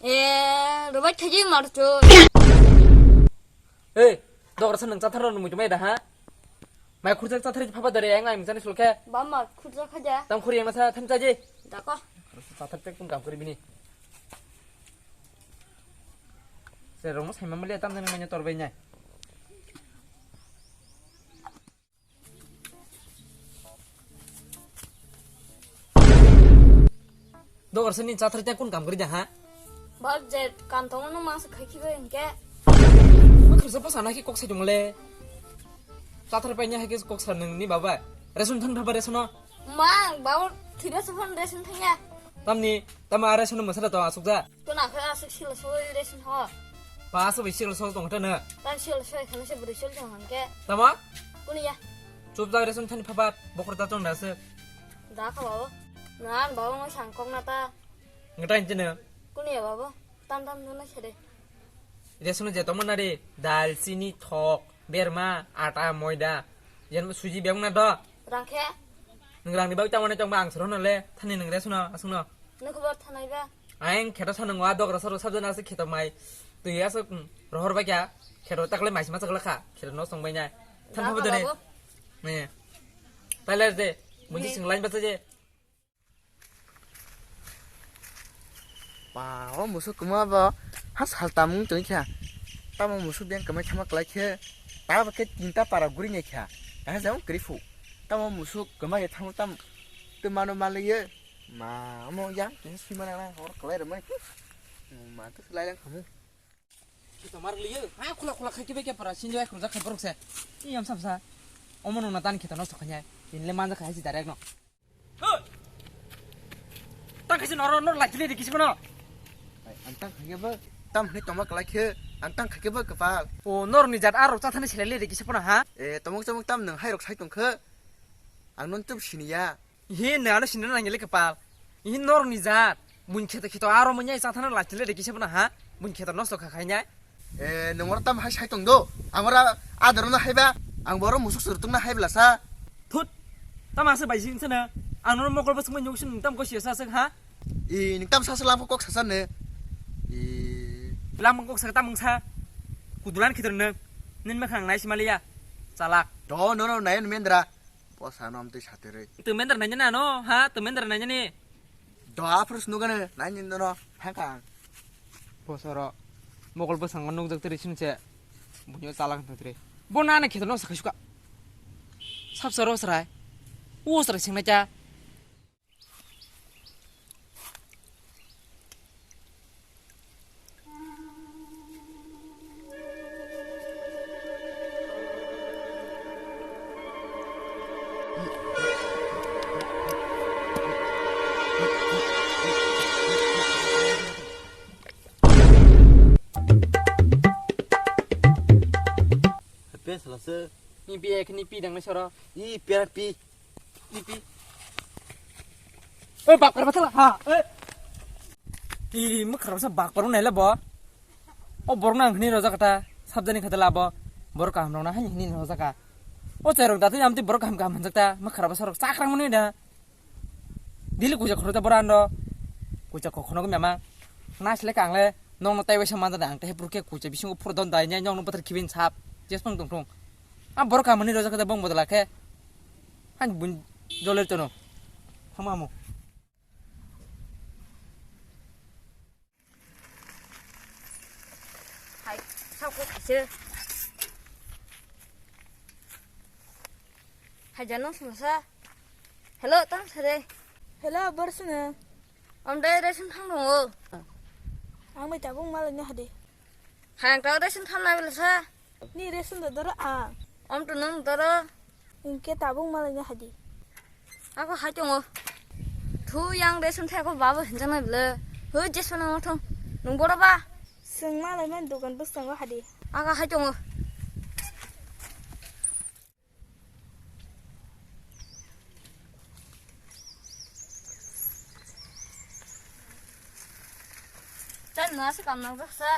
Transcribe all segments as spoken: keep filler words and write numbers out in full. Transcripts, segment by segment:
Eh, robai thaji marcho. Hey, dogra sa nang chathar nang muitu mai da ha? Mai khurjak chathar ji phaba dare ang ang jani sulke. Ba ma khurjak khaja. Tam khuri ang sa tham chaji. Dako. Chathar tek tum kam khuri bini. Se rong sai mamali tam nang manya tor bai nai. Dogar sini chathar tei kun kam kori da ha? Bak je kam tongo no mangsa khai khibai hingke. Mo khirsa pa sana ki kok sai dong le. Chathar pai nya hai ke kok sa nang ni baba. Resun than baba resun no. Mang baba thira sa phan resun thanya. Tamni tama resun no masara to asuk ja. Tuna khe aswk sila soi resin ho. Ba aswk bai sila soi tong khe na. Tan sila soi khana se bwrwi soi tong hangke. Tama? Kuni ya? Chup jak resin thani phapat bokhor ta chong da se. Da kha babo. Nan babo mo sang kok na ta. Ngata inche na. Kuni ya babo? Tam tam dona sere. Resin je tong na re dal chini thok berma ata moida. Yan suji beng na do. Rang khe? Nang rang ni bag tamo na tong ba ang soro na le thani nang resin no asung no. Nang khobor thanai ba? Aing kheto sanung wa dogra soro sabjana ase kheto mai. Twi ase, mm, rohor bai kya. Kheto takle mai sima chakla kha. Kheto no song bai nai. Than Dako phabo dare. Babo. Ne. Taile de. Muji Ne. Sing line basa je. Pa, o musuk kuma ba. Ha sal tamung twi kha. Tamo musuk biang kamai thama klai khe. Ta ba khe tinta para guri ne kha. Ha jang kri phu. Tamo musuk kuma ye thang tam. Tu mano maliye. Ma, omo yang, kini sui mana nang, hor kelai remai. Ma, tu kelai lang kamu. Kita mar liye, ha, khula khula khai kibai kepara, sinjo ai khurja khai borok se. Iyam sab sa. Omo nona tan kita nosto khanya. Inle manja khai si direct no. Hoi. Tang khai si noro nor lagi le dikisi kono. Ai, ang tang khai ba, tam hni toma kelai khe, ang tang khai ba kepal. O nor ni jat arok chathani sele le dikisi kono ha. E, tomok tomok tam nang hai rok sai tong khe. Ang non tup siniya. Ihi nano sinna nangya le kepal. Ihi norok ni jat. Buin kheto kheto aro munya chathana lachile de kisa bana ha. Buin kheto nosto kha khainai. E, nongora tam hai sai tong do. Angora adoro no haiba. Ang boro musuk sur tungna hai blasa. Thut. Tam asa bai jin sana. Ang no mokol bas manyung sin tam ko sia sa ha. I ning tam sa sa lam kok sa sa ne. I lam kok sa tam sa. Kudulan khitor ne. Nin ma khang nai simaliya. Chalak. Do no no nai mendra. Posa nom twi satirwi. Tumendra nanya na no, ha? Tumendra nanya ni. Do afrus nugane, nanya no, hangka. Posoro. Mokol bwskango nukjak tiri sinse. Bunyo chalak tiri. Bo nana kheto no sakha suka. Sab soro srai. O srai singna cha. Happy salasa. Ni biya khe ni pi dang nai soro. I pera pi. Ni pi. Oi, bak par bathala ha. Oi. I mukharang sa bak par nai le bo. O borok nang hini rojak ta. Sabjani khata labo. Borok kaham rok na hani hini rojak ka. O cherok datu amti borok kaham kaham hanjak ta. Mukharang sa rok chakrang mani da. Dili kuja khoro ta borok ando. Kuja kokhono gwi mama. Nai sile kang le. Nong no tai waisa manja da ang te hepur khe kuja bisingo phur don dai nyai nong no bathar khibin sap. Jes pang tong thung. A borok kamani rojak khe bong bodol khe. Han bun joler tono. Hama mo. Hai, sao ko kaise. Hai jano sumasa. Hello, tang sare. Hello, borsuna. Om dai resin thang dong o. Ang bai tabung malai ni hadi. Hai ang tau resin thang na bela sa. Ni resin da doro ang. Om tu nung doro. Ingke tabung malai ni hadi. Ako hai tongo. Thu yang resin thai ako babo hinjang na bela. Hu jesona ngo thong. Nung boro ba. Seng malai man dogan bwskango hadi. Ako hai tongo. Tamo no asa kam nang jaksa.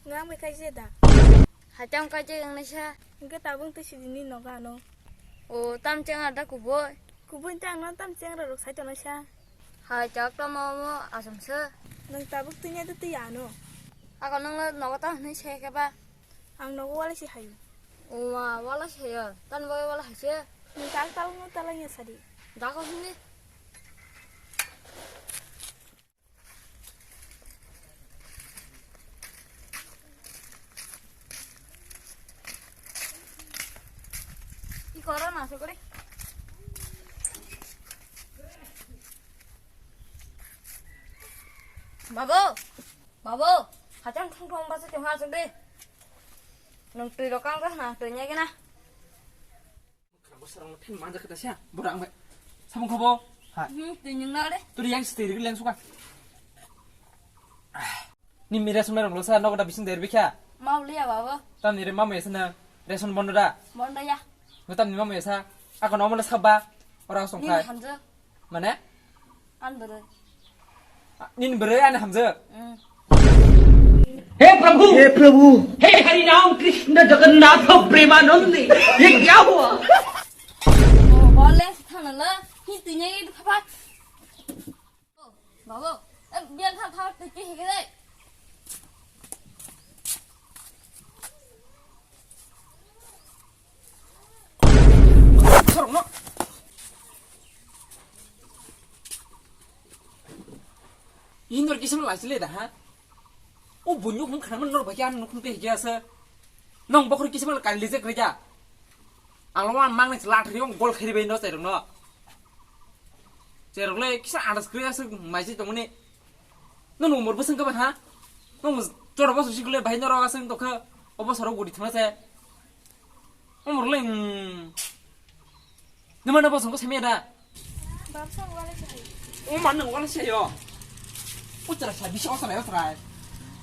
Ngang bai kai je da. Hatam kai je nang naisa. Hingke tabung twi sidi ni nogo ano. O tam chang ada kubui. Kubui ta ang no tam chang rok sai tong naisa. Hai chak tamo mo asam se. Nang tabuk twi nya twi ano. Ako nang nogo ta hinwi se ke ba. Ang nogo wala si hayu. O ma wala si hayo. Tan bo wala hai se. Nang tak tal no tala nya sadi. Dako hinwi. Iko oro na sokore. Babo, babo, hachang thong thong basa tong ha sokore. Nang twi rok kang na twi nya gena. Bwsarok no phin manja khe ta sia. Bora ang bai. Samung khobo. Ha. Hmm, twi nwng na de. Turi yang stay ri leng suka. Ni mi ration mai rong lo sa nogo da bising der bikha. Mau liya baba. Tam ni re mama yasa na ration bondo da. Bondo ya. Ngo tam ni mama yasa. Ako no mona sabba. Ora song Ni khai. Hamja. Mane? An bwrwi. Nini bwrwi ani hamjak. Mm. हे प्रभु, हे प्रभु। हे हरि राम कृष्ण जगन्नाथ प्रेमानंद, ये क्या हुआ? Oh, bole, thana la, hi tunya ye papa. Oh, babo, eh, biar tha tha tu ki hege dai. Sorok no. Indor kisam lai sile da ha. O bunyo khum khana man nor baki an nukhum te hiya sa. Nong bokhor kisam kali jek reja. Ang lo mang ni lat ri ong gol khiri bai no sai rok no. Sai rok le kisa adas kri asa mai si tongni. Nong umur bwswng kaba ha. Nong choro bosu sikle bai noro aswng tokha. Obo soro guri thangna se. Umur le. Nima na bosu ko semia da. Bapsa wala sai. O man nang wala sai yo. Utra sa bisa osra yo trai.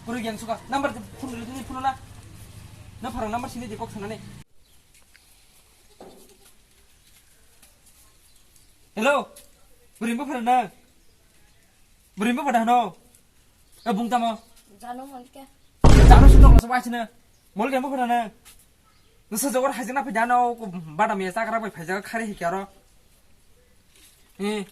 Puru yang suka. Number phone dulu ni phone la. Na pharo number sini di kok sana ni. Hello. Buri mo pharo na. Buri mo pharo no. Eh, bung tamo. Jano hon ke. Jano sundok lo sabai sini. Mol ke mo pharo na. Nasa jogor hajina phi jano ko bada me sakra bai phai jaga khari hi kyaro. Eh.